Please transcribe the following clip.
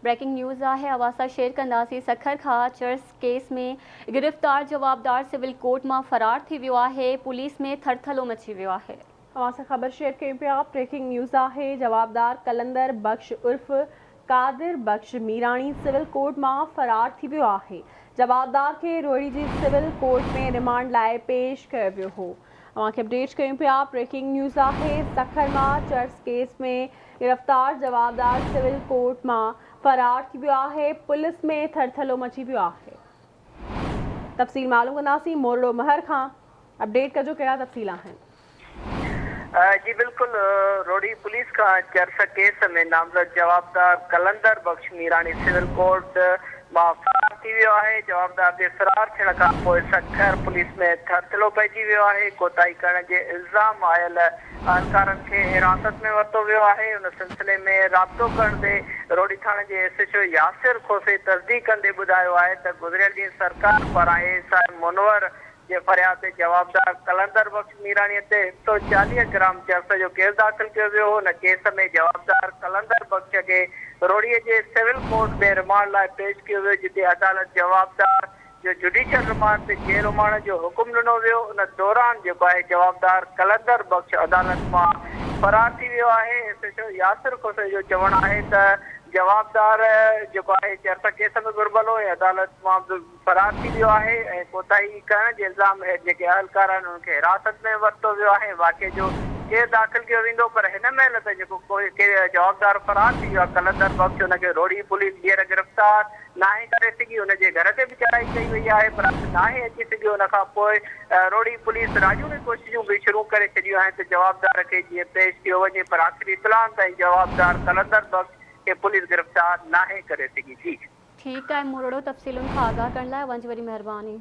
Breaking news آهي اوهان سان شيئر ڪنداسين سکر کان چرس ڪيس ۾ گرفتار جوابدار سول ڪورٽ مان فرار ٿي ويو آهي پوليس ۾ ٿرٿلو مچي ويو آهي. اوهان سان خبر شيئر ڪيون پيا بريڪنگ نيوز آهي جوابدار قلندر بخش عرف قادر بخش ميراڻي سول ڪورٽ مان فرار ٿي ويو آهي جوابدار کي روهڙي جي سول ڪورٽ ۾ رمانڊ لاء پيش ڪيو ويو هو اوهان کي اپڊيٽ ڪيون پيا بريڪنگ نيوز آهي سکر مان چرس ڪيس ۾ گرفتار جوابدار سول ڪورٽ مان فرار ٿي ويو آهي، پوليس ۾ ٿرٿلو مچي ويو آهي. تفصيل معلوم ڪنداسين مورڙو مهر کان اپڊيٽ ڪجو ڪهڙا تفصيل آهن. جي بلڪل روهڙي پوليس کان چرس ڪيس ۾ نامزد جوابدار قلندر بخش ميراڻي سول ڪورٽ مان فرار ٿي ويو آهي، جوابدار جي فرار ٿيڻ کان پوء سکر پوليس ۾ ٿرٿلو پئجي ويو آهي، ڪوتاهي ڪرڻ جي الزام آيل اهلڪارن کي حراست ۾ ورتو ويو آهي، ان سلسلي ۾ رابطو ڪرڻ تي روهڙي ٿاڻي جي ايس ايڇ او ياسر کوسي تصديق ڪندي ٻڌايو آهي ته گذريل ڏينهن سرڪار پاران اي ايس I Munawar جي فرياد تي جوابدار قلندر بخش ميراڻي تي 140 گرام چرس جو ڪيس داخل ڪيو ويو هو، ان ڪيس ۾ جوابدار قلندر بخش کي روهڙي جي سول ڪورٽ ۾ رمانڊ لاء پيش ڪيو ويو، جتي عدالت جوابدار جو جڊيشل رمانڊ تي جيل اماڻڻ جو حڪم ڏنو ويو، ان دوران جيڪو آهي جوابدار قلندر بخش عدالت مان فرار ٿي ويو آهي، S H O Yasir Khoso جو چوڻ آهي ته جوابدار جيڪو آهي چرس ڪيس ۾ گهربل هو ۽ عدالت مان به فرار ٿي ويو آهي ۽ ڪوتاهي ڪرڻ جي الزام هيٺ جيڪي اهلڪار آهن انهن کي حراست ۾ ورتو ويو آهي ۽ واقعي جو ڪيس داخل ڪيو ويندو پر هن مهل ته جيڪو جوابدار فرار ٿي ويو آهي قلندر بخش ان کي روهڙي پوليس ٻيهر گرفتار ناهي ڪري سگهي، ان جي گهر تي به چڙهائي ڪئي وئي آهي پر هٿ ناهي اچي سگهيو، ان کان پوء روهڙي پوليس راڄوڻي ڪوششون به شروع ڪري ڇڏيون آهن ته جوابدار کي جيئن پيش ڪيو وڃي پر آخري اطلاعن تائين جوابدار قلندر بخش کي پوليس گرفتار ناهي ڪري سگهي. جي. ٺيڪ آهي مورڙو تفصيلن کان آگاهه ڪرڻ لاء اوهان جي وڏي مهرباني.